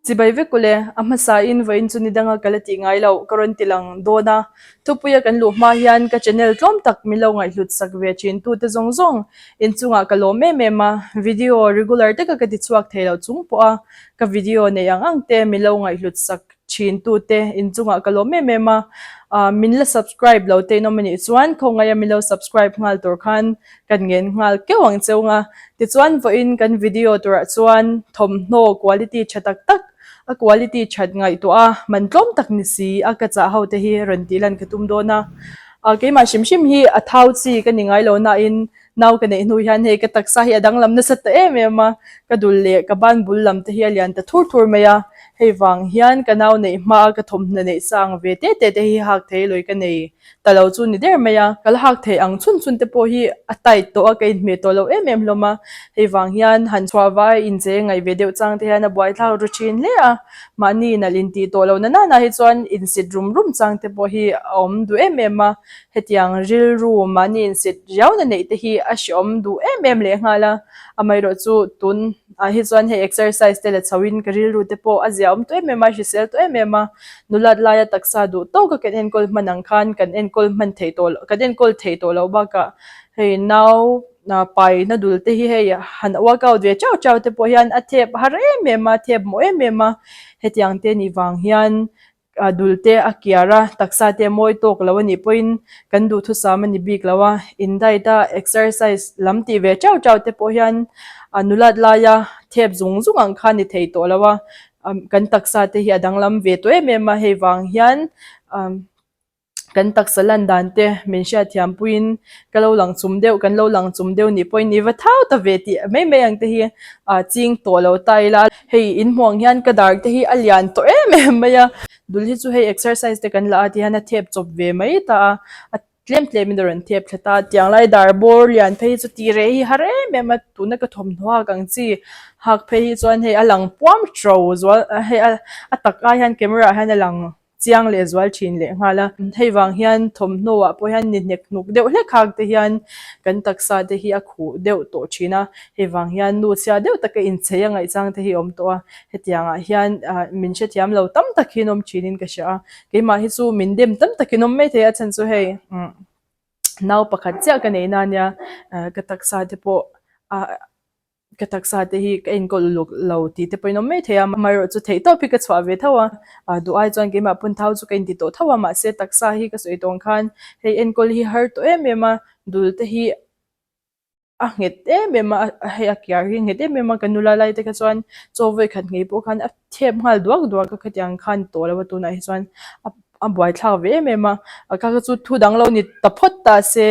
Chibai vek ule, a hmasain vawiin chu ni danga ka la tih ngai loh ka rawn ti lang dawn a. Thupuia kan luh hma hian ka channel tlawm tak min lo ngaihhlut sak ve thin tute zawng zawng inchungah ka lawm em em a, video regular taka ka ti chhuak thei lo chung pawh a ka video neih ang ang te min lo ngaihhlut sak thin tute inchungah ka lawm em em a. Min la subscribe lo te in awm anih chuan khawngaih a min lo subscribe nghal tur khan Kan ngen nghal keuh ang cheu nga. Tichuan vawiin kan video turah chuan thawmhnaw quality tha tak tak, a quality that ngaihtuah a man tlawm tak ni si a ka chah ho te hi rawn tih lan ka tum dawn a. Keimah hrim hrim hi a thau chi ka ni ngai lo nain nau ka neih hnu hian hei ka taksa hi a danglam nasa ta em em a, ka dul leh ka ban bul lam te hi a lian ta thur thur mai a. Hei vang hian ka nau neih hmaa ka thawmhnaw neih sang ve te te te hi hak thei lawi ka nei. Ta lo chu ni der mai a, ka la hak thei ang chhun chhun te pawh hi a tight tawh a, ka inhmeh tawh lo em em hlawm a, hei vang hian han chhuah vai inche ngaih ve deuh chang te hian a buaithlak ru thin hle a, mahni nalh intih tawh lo na nana hi chuan insit rum rum chang te pawh hi a awm duh em em a, hetiang rilru mahni insit riauna neih te hi a hreawm duh em em lehnghal a, amaherawhchu tun ah hi chuan hei exercise te la chho in ka rilru te pawh a zia awm tawh em em a, hrisel tawh em em a, nulat laia taksa duh tawk a kan enkawl hman ang khan kan enkawl hman theih tawh loh kan enkawl theih tawh loh bakah hei nau pai na dul te hi hei han workout ve chauh chauh te pawh hian a thep har em em a, thep mawh em em a, hetiang te nih vang hian A dul te a kiar a, taksa te a mawi tawk lo a nih pawhin kan duhthusam a ni bik lo a, in diet a exercise lam tih ve chauh chauh te pawh hian a nulat laia thep zung zung ang kha ni thei tawh lo a, kan taksa te hi a danglam ve tawh em em a, hei vang hian kan taksa lan dan te min hriatthiam puiin ka lo lang chum deuh kan lo lang chum deuh nih pawhin i va thau ta ve tih mai mai ang te hi ah ching tawh lo ta ila hei in hmuh ang hian ka dar te hi a lian tawh em em mai a dul hi chu hei exercise te kan la a ti hian a thep chawp ve mai ta a a tlem tlem in a rawn thep thla ta tiang lai dar bawr lian phei hi chu tih reh hi har em em a tuna ka thawmhnaw hak ang chi hak phei hi chuan hei a lang puam tro zual hei a a tak ai hian camera ah hian a lang. Chiang leh zual thin leh nghal a. Hei vang hian thawmhnaw ah pawh hian ni hnek hnuk deuh hlek hak te hian kan taksa te hi a khuh deuh tawh thin a. Hei vang hian nu chhia deuh taka inchei a ngaihchang te hi a awm tawh a. Hetiang ah hian ah min hrethiam lo tam tak hi an awm thin in ka hria a. Keimah hi chu min dem tam tak in awm mai thei a chhan chu hei umm nau pakhat chiah ka nei na nia ka taksa te pawh ah Ka taksa te hi ka enkawl uluk lo tih te pawhin awm mai thei a, amaherawh chu theih tawp hi ka chhuah ve tho a, duh ai chuan keimah pawn thau chu ka inti tawh tho a, mahse taksa hi ka sawi tawng khan hei enkawl hi har tawh em em a, dul te hi a nghet em em a, hei a kiar hi a nghet em em a, ka nula lai te kha chuan chaw vawi khat ngei pawh khan a thep nghal duak duak a, khatiang khan tawh lo a tunah hi chuan a buaithlak ve em em a, kha kha chu thu dang lo ni ta phawt ta se.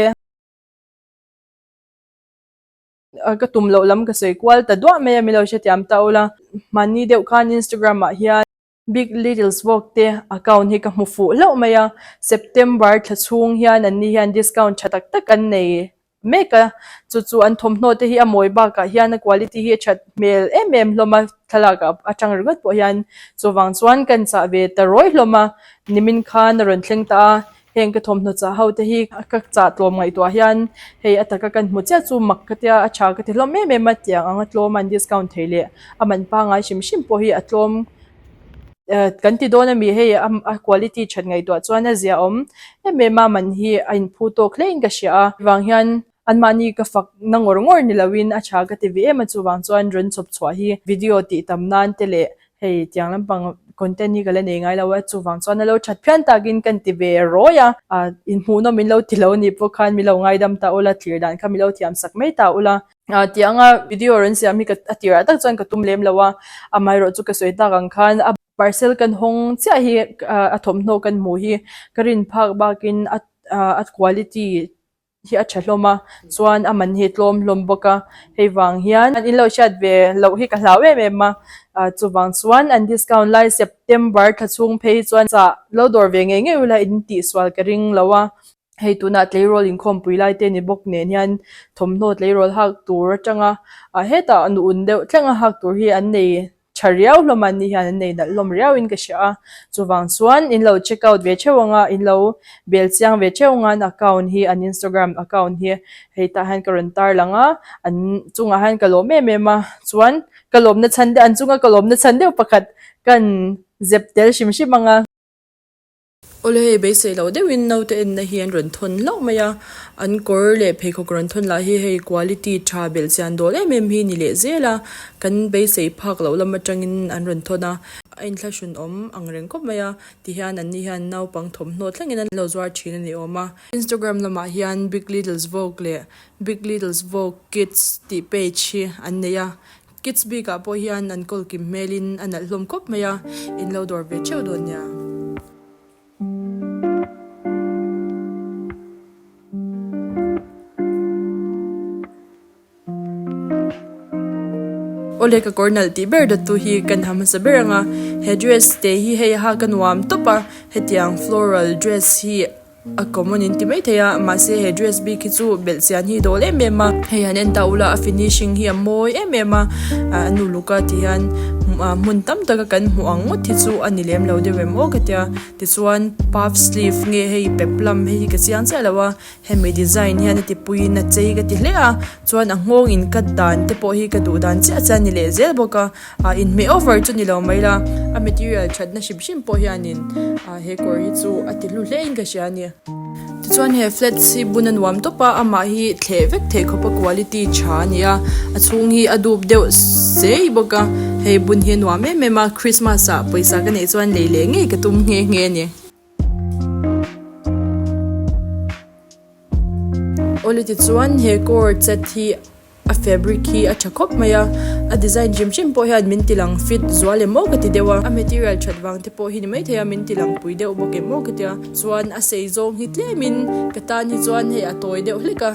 Ka tum loh lam ka sawi kual ta duah mai a, min lo hrethiam ta ula. Hmanni deuh khan Instagram ah hian Big Little Vogue te account hi ka hmu fuh hlauh mai a, September thla chhung hian anni hian discount tha tak tak an nei mek a, chu chu an thawmhnaw te hi a mawi bakah hian a quality hi a that hmel em em hlawm a, thlalak ah atang ringawt pawh hian chuvang chuan kan chah ve ta rawi hlawm a, nimin khan a rawn thleng ta a. Heng ka thawmhnaw chah ho te hi ka chah tlawm ngaihtuah hian hei a taka kan hmu chiah chu mak ka tia a tha ka ti hlawm em em a tiang anga tlawm an discount thei leh a man pangai hrim hrim pawh hi a tlawm eh kan ti dawn ami hei a quality that ngaihtuah chuan a zia awm em em a man hi a inphu tawk hle in ka hria a vang hian anmahni ka fak na ngawr ngawr ni lo in a tha ka ti ve em a chuvang chuan rawn chawp chhuah hi video tih tam nan te leh Hei tiang lampang content hi ka la nei ngai lo a, chuvang chuan a lo that phian takin kan ti ve rawi a, inhmuhnawm min lo ti lo nih pawh khan min lo ngaidam ta ula, thlir dan kha min lo thiam sak mai ta ula. Tianga video rawn siam hi ka a tirah tak chuan ka tum lem lo a, amaherawh chu ka sawi tak ang khan a parcel kan hawng chiah hi a thawmhnaw kan hmuh hi ka rin phak bakin a a quality hi a tha hlawm a chuan a man hi a tlawm hlawm bawk a hei vang hian in lo hriat ve loh hi ka hlau em em a ah chuvang chuan an discount lai September thla chhung phei hi chuan chah lo dawr ve ngei ngei ula in tihsual ka ring lo a hei tunah tleirawl inkhawmpui lai te ni bawk nen hian thawmhnaw tleirawl hak tur atanga ah hetah nu un deuh thleng a hak tur hi an nei tha riau hlawm a ni hian an nei nalh hlawm riau in ka hria a chuvang chuan in lo check out ve theuh ang a in lo bel chiang ve theuh ang a an account hi an instagram account hi hei tah hian ka rawn tar lang a an chungah hian ka lawm em em a chuan. Ka lawmna chhan deuh, an chunga ka lawmna chhan deuh pakhat kan zep tel hrim hrim ang a. Awle hei beisei loh deuhin naute enna hi an rawn thawn hlauh mai a, an kawr leh pheikhawk rawn thawn lah hi hei quality tha belh chian dawl em em hi ni leh zel a, kan beisei phak loh lam atangin an rawn thawn a, a inthlahrun awm ang reng khawp mai a, tihian an ni hian naupang thawmhnaw thlengin an lo zuar thin a ni awm a. Instagram lamah hian Big Littles Vogue leh Big Littles Vogue Kids tih page hi an nei a, Kids bikah pawh hian an kawl kim hmelin a nalh hlawm khawp mai a, in lo dawr ve theuh dawn nia. Awle ka kawr nalh tih ber dawttu hi kan ha hmasa ber ang a, he dress te hi hei a hak a nuam tawp a, hetiang floral dress hi a common in ti mai thei a, mahse he dress bik hi chu belh chian hi dawl em em a, hei han en ta ula a finishing hi a mawi em em a, a nu luka ti hian hmun tam taka kan hmuh ang ngawt hi chu a ni lem lo deuh em aw ka tia, tichuan puff sleeve nge hei peplum hei hi ka chiang chiah lo a. Hemi design hian a tipuiin a chei ka ti hle a, chuan a nghawng in cut dan te pawh hi ka duh dan chiah chiah a ni leh zel bawk a, ah inhmeh over chu ni lo mai la, a material thatna hrim hrim pawh hianin ah he kawr hi chu a ti hlu hle in ka hria a ni. Tichuan he flats hi bun a nuam tawp a, amah hi thleh vek theih khawp a quality tha a ni a, a chhung hi a dup deuh sei bawk a, hei bun hi a nuam em em a, Christmas ah pawisa ka neih chuan lei leh ngei ka tum nghe nghe a ni. Awle tichuan he kawr chat hi a fabric hi a tha khawp mai a, a design hrim hrim pawh hian min ti lang fit zual em aw ka ti deuh a, a material that vang te pawh hi ni maithei a min ti lang pui deuh bawk em aw ka ti a, chuan a sei zawng hi tlem in ka tan hi chuan hei a tawi deuh hlek a.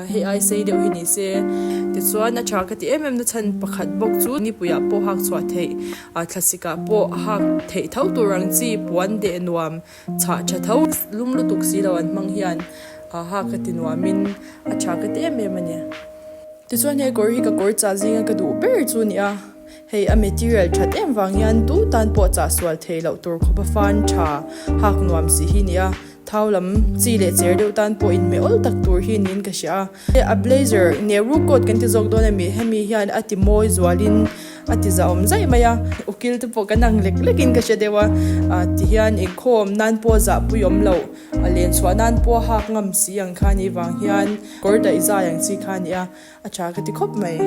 Hei ai sei deuh hi ni se. Tichuan a tha ka ti em em na chhan pakhat bawk chu nipuiah pawh hak chhuah theih, thlasikah pawh hak theih tho tur ang chi puan deh nuam chhah tha tho lum lutuk si lo an hmang hian hak ka ti nuamin a tha ka ti em em a ni. Tichuan he kawr hi ka kawr chah zinga ka duh ber chu a ni a, hei a material that em vang hian tu tan pawh chah sual thei loh tur khawp a fan tha hak nuam si hi a ni a. Thau lam chi leh cher deuh tan pawh inhmeh awl tak tur hi niin ka hria a. A blazer Nehru coat kan ti zawk dawn a mi, hemi hian a ti mawi zualin a ti zahawm zaih mai a. Ukil te pawh kan ang lek lekin ka hre deuh a, tihian inkhawm nan pawh zahpui awm loh, a len chhuah nan pawh hak ngam si ang kha ni vang hian kawr daih zai ang chi kha a ni a, a tha ka ti khawp mai.